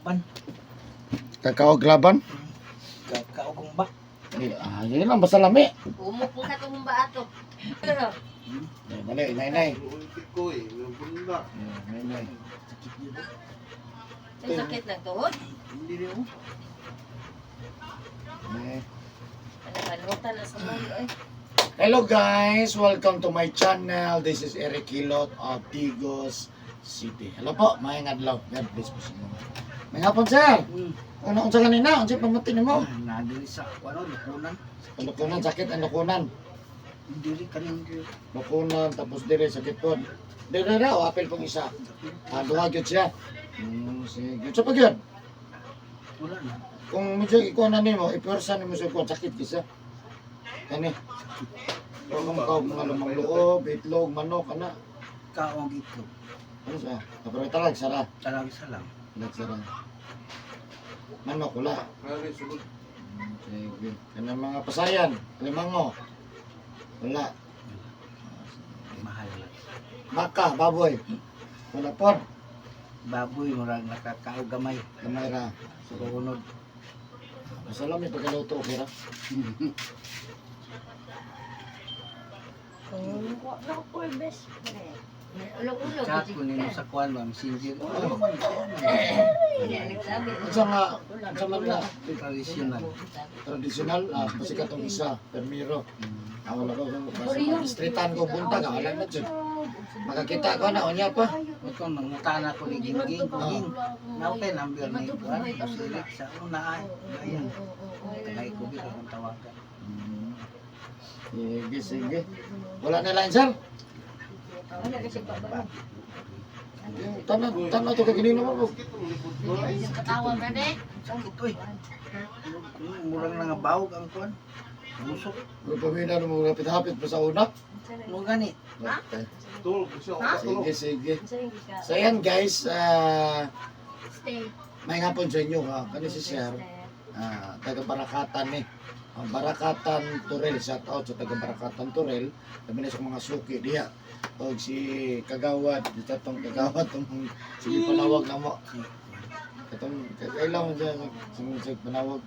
Laban. Kakao laban? Kakaugong ba? Eh, ah, yun lang, basta lami. Umupo ka itong ato. Pero, Eh, mali, nay, nay. Ko eh, may bunda. Eh, nay, nay. Sakit yun. Ang sakit ng tuhod. Hindi rin oh. Eh. Nakalutan na sa mundo eh. Hello guys! Welcome to my channel. This is Eric Hilot of Digos City. Hello po, maayong adlaw. God bless po sa inyo. May hapon, sir. Ano unsa kanina? Unsa pamati nimo? Ah, nadiri sa ano, lukunan. Lukunan, sakit ang lukunan. Diri kaning diri. Lukunan tapos dire sakit po. Dire ra o apil pong isa. Ah, duha gyud siya. Sige. Unsa pa gyud? Wala na. Kung medyo ikuha na nimo, ipwersa nimo sa kuan sakit gisa. Kani. Kung ka mga lamang loob, itlog, manok, ana. Kaong itlog. Ano sa? Pero talag sara. Talag sa lang. Talag sara. Manok wala. Kaya sulod. Sige. Kanang mga pasayan, limango. Wala. Mahal. Baka, baboy. Wala po. Baboy murag nakakaog gamay. Gamay ra. Sa unod. Basta lang may pagkaluto, okay ra. Kung na ko best friend. Ulog-ulog. Chat ko nino sa kuan ba messenger. Nagsabi. Unsa nga, unsa man nga Traditional. traditional, ah, pasikat tong isa, permiro. Ah, wala ko, basta streetan ko buntag, ah, wala na dyan. Makakita ko na, unya pa. Ito nangutana ko ni Gingging, Ging. Naupay number ni kuan, Sirik sa una ay. Ayan. Tagay ko bi akong tawagan. Sige, sige. Wala na line, sir? Ano kasi pa ba? Yung Tanaw, tanaw to kaginino mo. Yung katawa na eh. Sakit oy. Murang nangabawog ang kuan. Busok. Pero pamina mo, hapit-hapit pa sa una. Mo gani. Okay. Tulog siya. Tulog. Sige, sige. So ayan guys, ah, Stay. may hapon sa inyo ha. Kani si Sir, ah, taga Barakatan ni. Ang Barakatan Turel, shout out sa taga Barakatan Turel. Labi na sa mga suki diha. Og si Kagawad, dito tong Kagawad tong sige panawag na mo. Katong kailan mo siya sige panawag.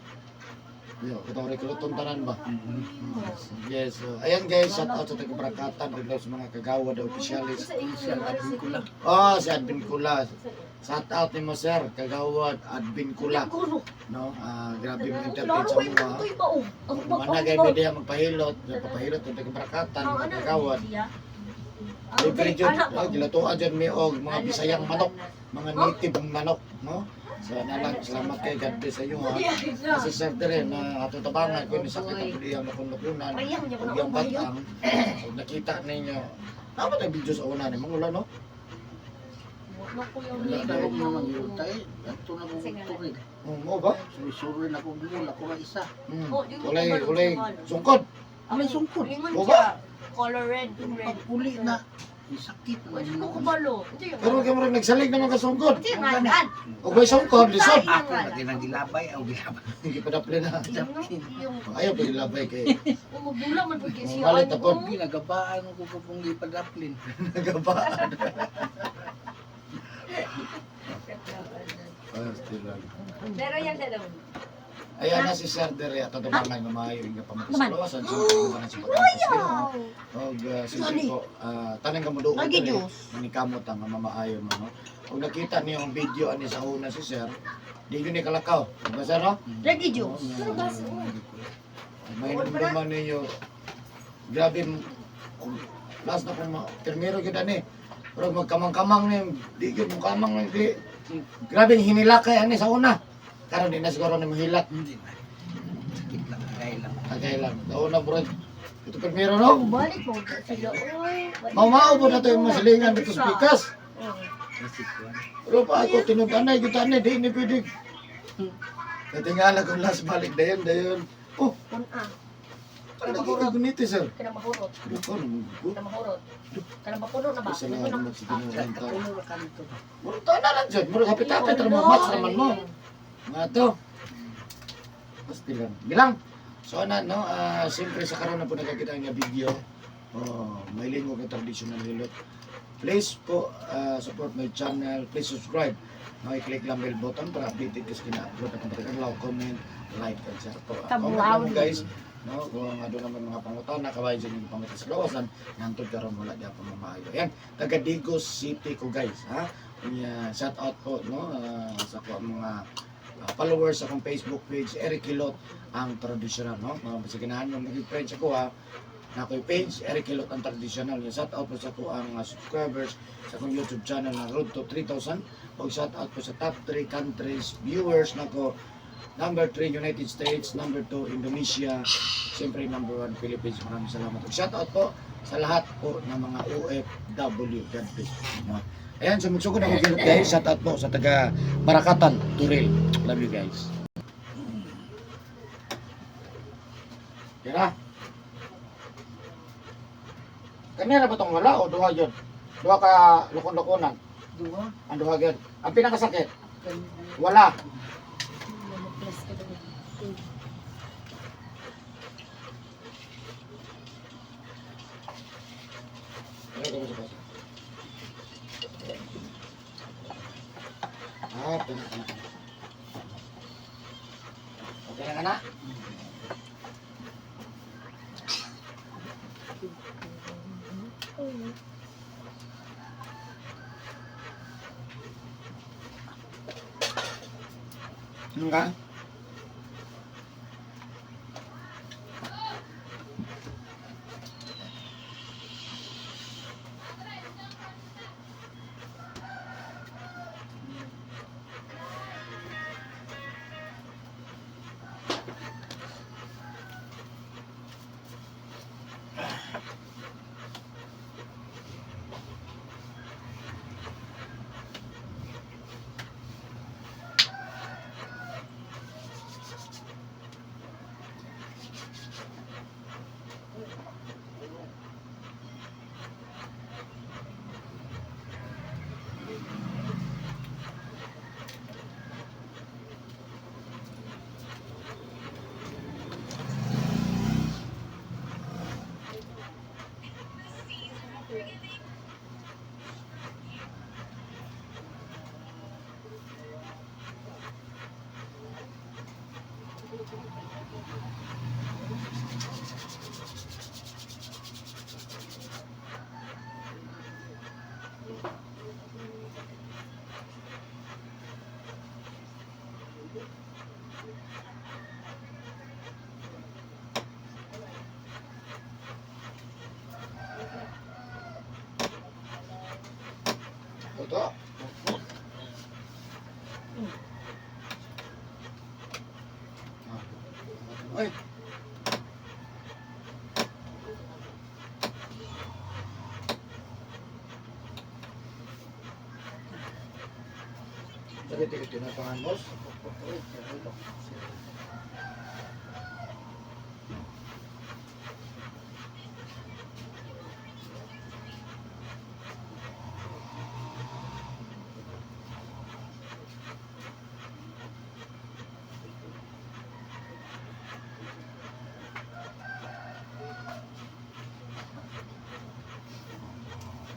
Yo, katong rekruton tanan ba? Yes. So, ayan guys, shout out sa taga Barakatan ug sa mga kagawad opisyalis. Siya admin ko lang. Oh, si Advin Kula. Shout out ni mo sir, Kagawad Advin Kula. No, ah, grabe mo entertain sa mga. Managay mi diha magpahilot, papahilot og taga Barakatan, mga kagawad. Libre jud, oh, gilatuan jud mi og mga Bisayang manok, mga native manok, no? So nalang salamat kay God bless sa inyo ha. Kasi sir dire na ato tabangan ko ni sakit ang iyang nakunlukunan. Ug iyang batang. So nakita ninyo. Tama na video sa una ni mga no? Tarong naman yun tayo. Ato na kong turig. Mo ba? Sumisuri na kong mula ko isa. Walay, walay, sungkod. Alay sungkod. O ba? Color red, red. Pagpuli na. Sakit Wala na. ko kabalo. Pero kay mo rin nagsalig naman ka sungkod. Hindi nga gan. O bay sungkod, lisod. Ako lagi nang gilabay o gilabay. Hindi pa dapli na. Ayaw pa gilabay kay Magdula man pag siya. Malit na po. Ginagabaan ko ko pong gipadaplin. Nagabaan. Ah, still lang. Pero yan sa daw. Ayan na si Sir Dere at tabangan nga maayo nga pamatasaluasan sa mga sa pagkakos. Og siyempre po, ah, tanan ka mo doon dere, manikamot ang mamaayo mo no. Og nakita niyo ang video ani sa una si Sir, di yun ni kalakaw. Diba sir no? Lagi Diyos. May naman ninyo. Grabe, last na kung termero gyud ani. Pero magkamang-kamang ni, di gyud mo kamang ni di. Grabe hinilakay ani sa una. Karon di na siguro ni mohilak. Hindi na. Sakit lang, kagay lang. Kagay lang. Sa una bro. Ito primero no. Balik mo sila. Oy. Mamao po na to yung masilingan dito sa pikas. Kasi kuan. Pero pa ako tinuganay gyud ani di ni pwede. Natingala kung last balik dayon dayon. Oh, Kun-a. ano nagkikiguniti sir? Kana mahurot. Ano ko? Kana mahurot. Kana mapuno na ba? Isa lang ang magsiginuhan ta. Kapuno ra ka nito. Murag taon na lang dyan. Murag hapit-hapit. Ano mo, match naman mo. Mga to. Pasti lang. Bilang. So ana, no, ah, siyempre sa karon na po nakakita nga video. Oh, may linggo ka traditional hilot. Please po, ah, support my channel. Please subscribe. No, i-click lang bell button para updated kasi kina-upload akong pagkakalaw, comment, like, and share po. Comment lang mo guys, no, kung nga doon naman mga pangutana, kabayan sa inyong pangutan sa lawasan, nantod karon wala di pa mamaayo. Ayan, taga Digos City ko guys, ha? Unya, shout out po, no, sa ko ang mga followers sa akong Facebook page, Eric Hilot, ang traditional, no? Mga sa ganahan mo maging friends ako, ha? Na ako'y page, Eric Hilot ang traditional. Yung shout out po sa ko ang subscribers sa akong YouTube channel na Road to 3,000. O shout out po sa top 3 countries viewers nako. Number 3 United States, number 2 Indonesia, siyempre number 1 Philippines. Maraming salamat. Ug shout out po sa lahat po ng mga OFW. God bless. No? Ayan, so magsugod ako gilot guys. Shout out po sa taga Barakatan, Turil. Love you guys. Tira. Kanina ba itong wala o duha yun? Duha ka lukon-lukonan. Duha. Ang duha yun. Ang pinakasakit, wala. Plus ka doon. Ah, pinaka. Okay na ka na? Ano ka? Ito. Ay. Sabi, tigil tinapangan, boss.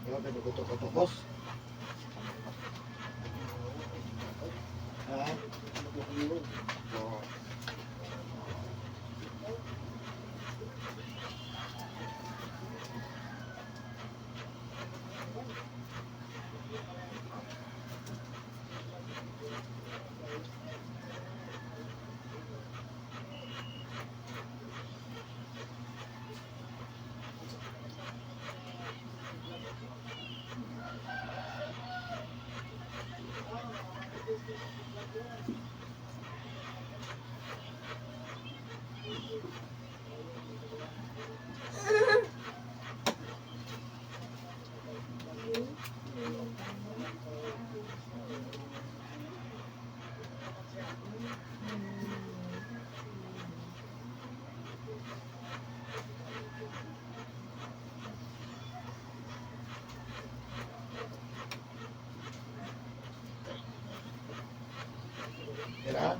Grabe, nagutok-utok, boss. Ha? Oo. Tira.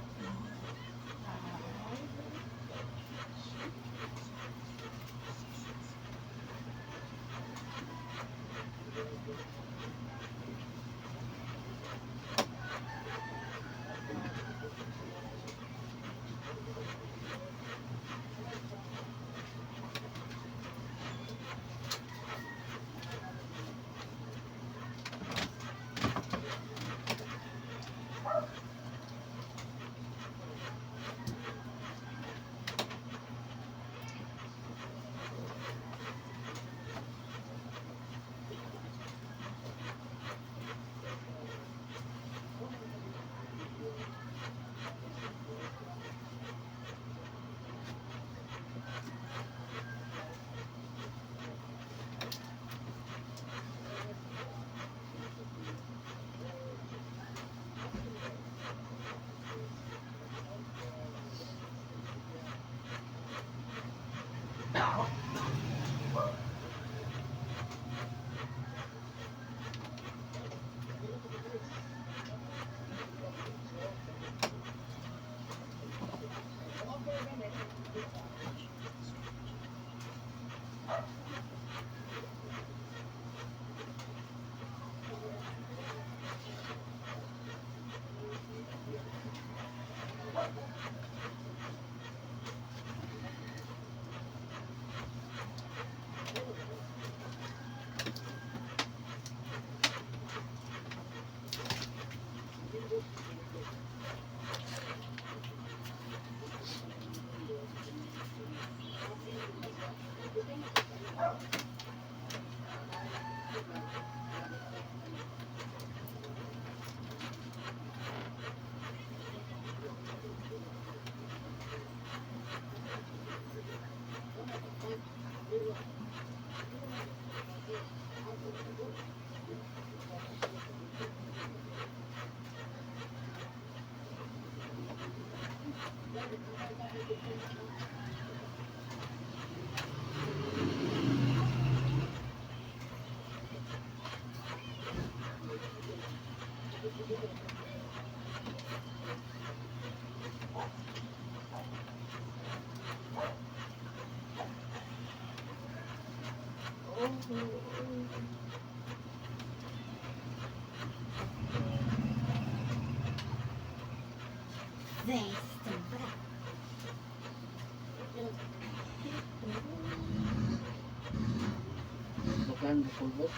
Bukan bukulbot.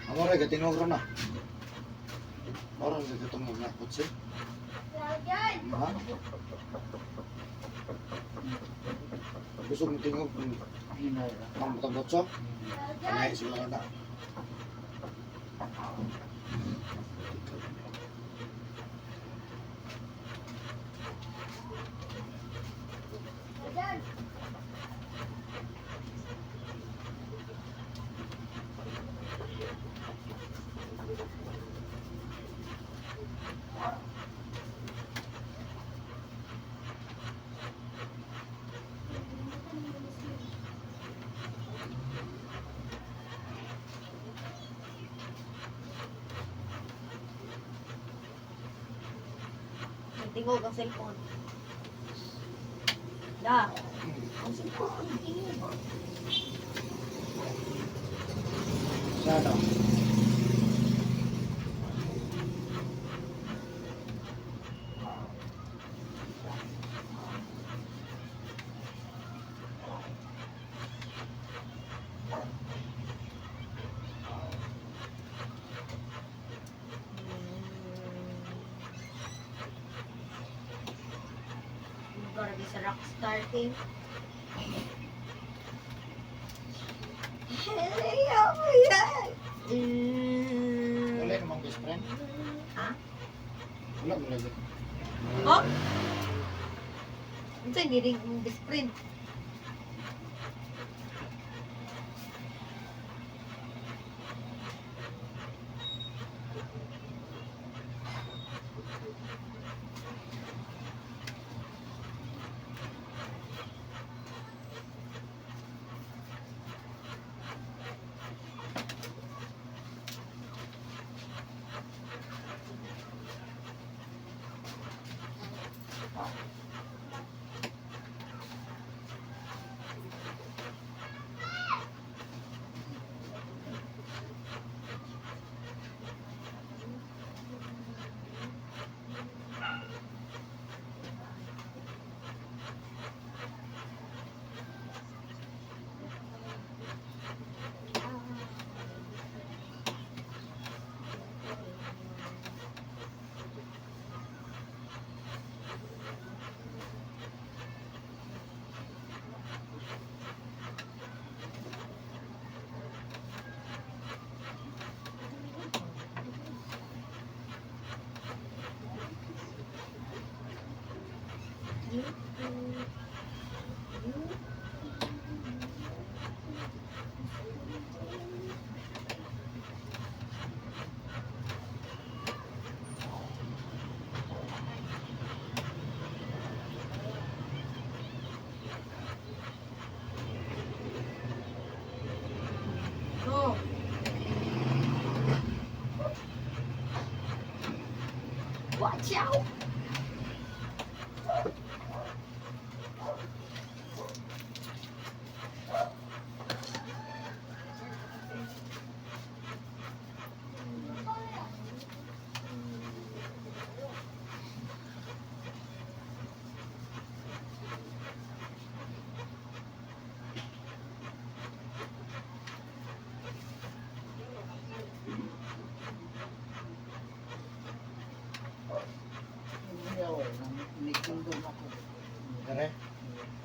Amo ra gatingog ro na. Moro ra gatungog na kutsi. Ha? Gusto mong tingog Hinay ra. ang butang. Kanay siguro na. Tingog ang cellphone. Da. Ang cellphone, tingog. Sana. Gonna be sa rockstar team. Hey, oh my God! Wala namang best friend. Ha? Wala mo lagi. Oh? Unsa ni ring imong best friend? No. Watch out! Dere.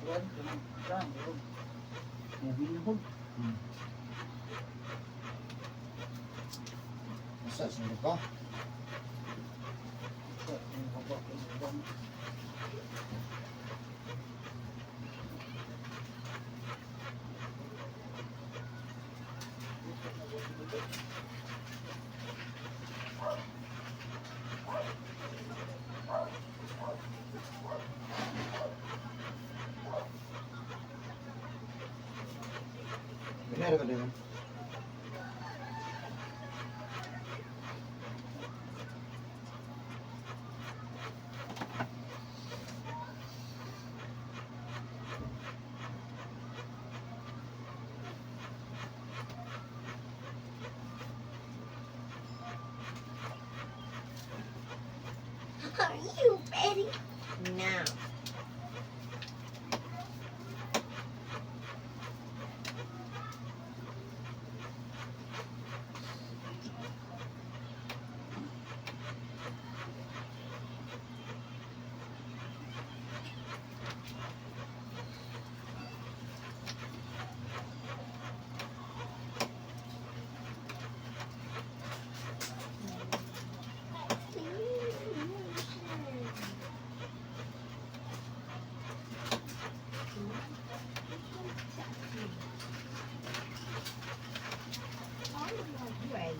Kuan, kanang kuan, bro. Mubinhog. Asa sunod ka? Sa haba ko ng uban. Binero ka din. Are you ready? Now. Right.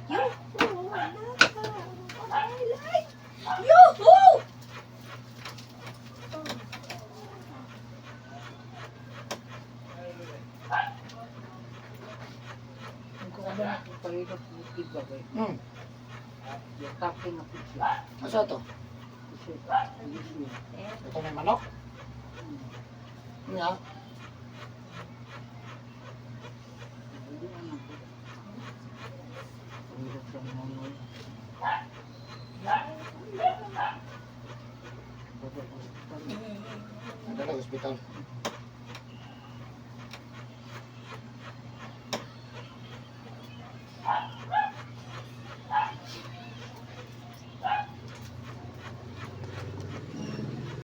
Yoo-hoo! I like. Yoo-hoo! Ang kuan ko pahirap bukid ba kay? Yatake nga picture. Asa to? Kasi, bilis niya. Ito may manok? Nga. Hindi ano ko. Pahirap sa nonoy. Baba, hospital. Nadala hospital.